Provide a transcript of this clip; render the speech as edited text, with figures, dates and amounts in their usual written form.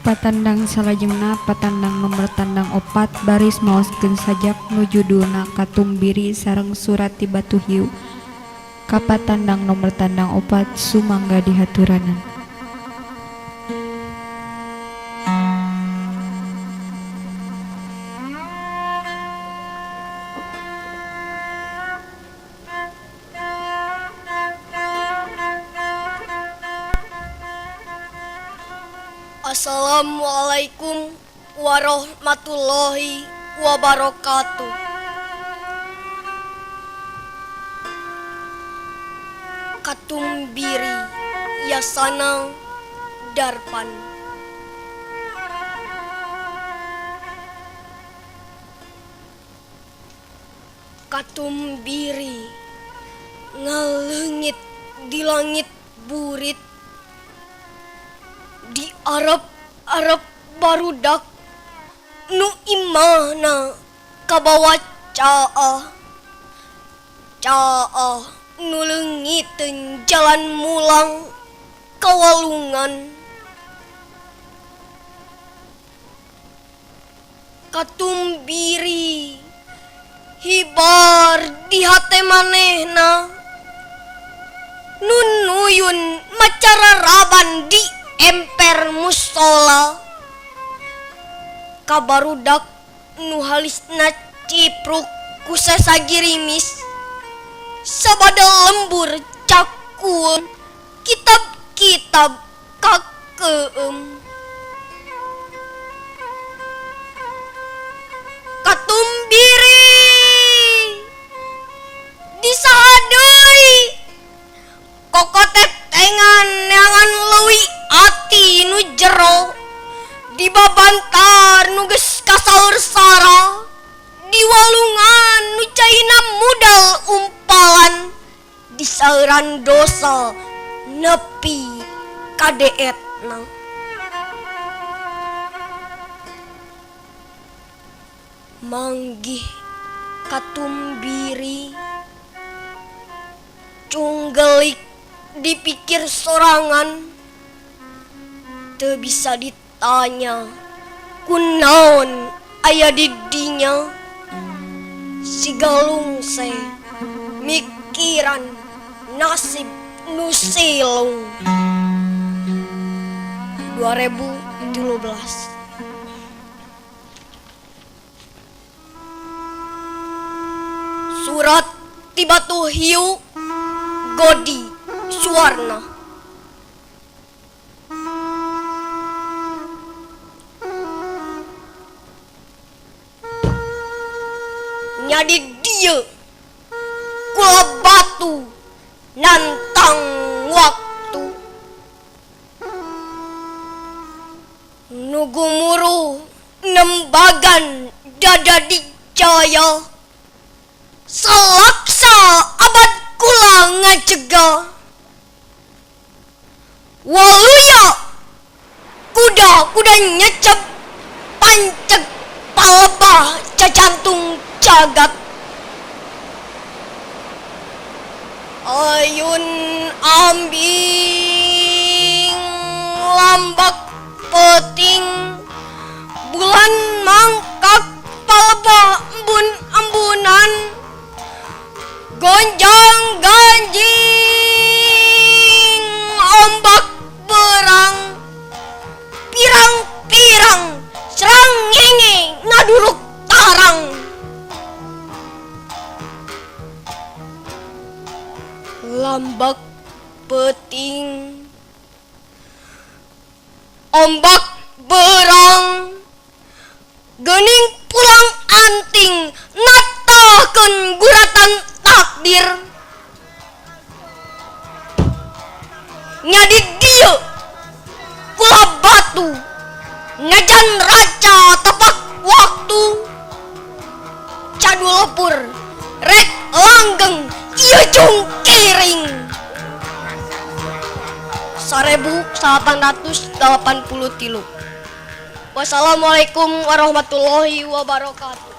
Patandang salajengna patandang nomer tandang 4 baris maoskeun sajak nu judulna Katumbiri sareng Surat ti Batu Hiu. Ka patandang nomer tandang 4 sumangga dihaturanan. Assalamualaikum warahmatullahi wabarakatuh. Katumbiri Yasana Darpan. Katumbiri ngaleungit di langit burit, di Arab-Arab barudak nu imahna kabawa caah caah nu leungiteun jalan mulang kawalungan. Katumbiri hibar di hate manehna nunuyun macara raban di emper musola, kabarudak nu halisna cipruk ku sasagirimis sabada lembur cakueun kitab-kitab kakeum. Katumbiri disaha deui kokotetengan neangan leuwi ati nu jero, di babantar nu geus kasaur sara, di walungan nu caina mudal umpalan, di sauran dosa nepi kadeetna. Manggih katumbiri cunggelik dipikir sorangan, teu bisa ditanya kunaon aya di dinya, siga lungse mikiran nasib nu silung. 2013. Surat ti Batu Hiu Godi Suwarna. Nyadi dieu kula batu nantang waktu, nu gumuruh nembagan dada dijaya, salaksa abad kula ngajega. Waluya kuda-kuda nyecep panceg palebah cacantung jagat. Ayun ambing lambak peting, bulan mangkak palebah embun-embunan, gonjang ganjing ombak berang, pirang-pirang serang ngenge ngaduruk tarang. Lambak peting ombak berang, geuning pulang anting natahkeun guratan takdir. Nyadi dieu kula batu ngajan raca tepak waktu, cadu lepur rek langgeng ieu jungkiring. 1883. Wassalamualaikum warahmatullahi wabarakatuh.